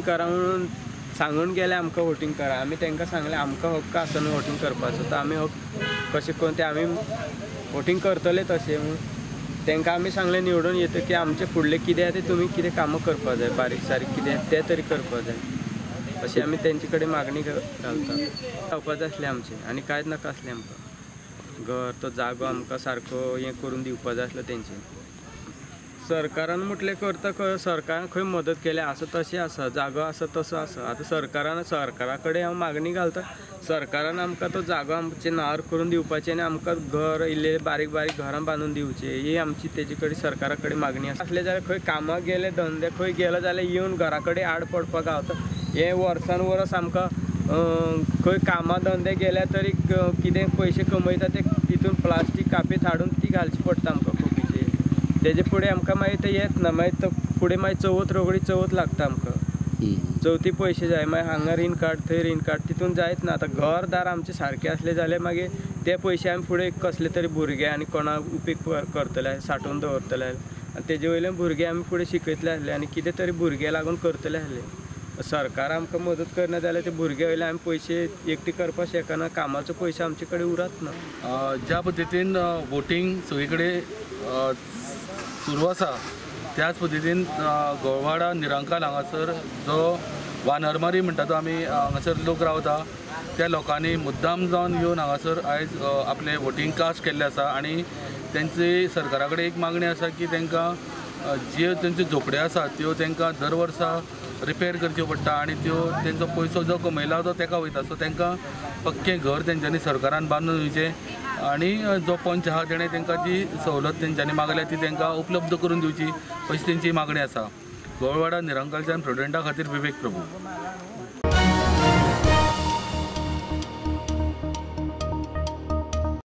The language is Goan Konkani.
करा म्हणून सांगून गेले आमकां वोटींग करा. आमी तांकां सांगलें आमकां हक्क आसा न्हू वोटींग करपाचो, तर आमी हक्क कशें करून ते आमी वोटींग करतले तशें म्हणून तांकां आमी सांगलें. निवडून येता की आमचें फुडलें कितें आसा तें तुमी कितें कामां करपा जाय, बारीक सारीक कितें तें तरी करपा जाय अशें आमी तेंचे कडेन मागणी घालता. जावपाक जाय आसलें आमचें आनी कांयच नाका आसलें आमकां. घर तो जागो आमकां सारको हें करून दिवपा जाय आसलो तेंचे. सरकारान म्हटलें करता खंय, सरकारान खंय मदत केल्या आसा तशें आसा, जागो आसा तसो आसा. आतां सरकारान सरकारा कडेन हांव मागणी घालता, सरकारान आमकां तो जागो आमचे नांवार करून दिवपाचें आनी आमकां घर इल्लें बारीक बारीक घरां बांदून दिवचें, ही आमची तेजे कडेन सरकारा कडेन मागणी आसा. आसलें जाल्यार खंय कामाक गेले धंदे खंय गेले जाल्यार येवन घरा कडेन आड पडपाक गावता. हें वर्सान वर्स आमकां खंय कामां धंदे गेल्या तरी कितें पयशे कमयता ते तितून प्लास्टीक कापीत हाडून ती घालची पडटा आमकां खोपीचेर. तेजे फुडें आमकां मागीर ते येत ना, मागीर तो फुडें मागीर चवथ रोगडी चवथ लागता आमकां, चवथी पयशे जाय, मागीर हांगा रीण काड थंय रीण काड, तितून जायत ना. आतां घर दार आमचें सारकें आसलें जाल्यार मागीर ते पयशे आमी फुडें कसले तरी भुरगे आनी कोणाक उपेग करतले, सांठोवन दवरतले आनी तेजे वयल्यान भुरगे आमी फुडें शिकयतले आसले आनी कितें तरी भुरगे लागून करतले आसले. सरकार आमकां मदत करना जाल्यार ते भुरगे वयले आमी पयशे एकटे करपाक शकना, कामाचो पयशे आमचे कडेन उरत ना. ज्या पद्दतीन वोटींग सगळे कडेन सुरू आसा त्याच पद्दतीन गोळवाडा निरंकाल हांगासर जो वानरमारी म्हणटा तो आमी हांगासर लोक रावता त्या लोकांनी मुद्दाम जावन येवन हांगासर आयज आपलें वोटींग कास्ट केल्लें आसा आनी तेंची सरकारा कडेन एक मागणी आसा की तांकां ज्यो तेंच्यो झोपड्यो आसा त्यो तांकां दर वर्सा रिपेर करच्यो पडटा आनी त्यो तेंचो पयसो जो कमयला तो तेका वयता. सो तांकां पक्कें घर तेंच्यांनी सरकारान बांदून दिवचें आनी जो पंच आहा तेणें तांकां जी सवलत तेंच्यांनी मागल्या ती तांकां उपलब्ध करून दिवची अशी तेंची मागणी आसा. गोळवाडा निरंकालच्यान प्रुडंटा खातीर विवेक प्रभू.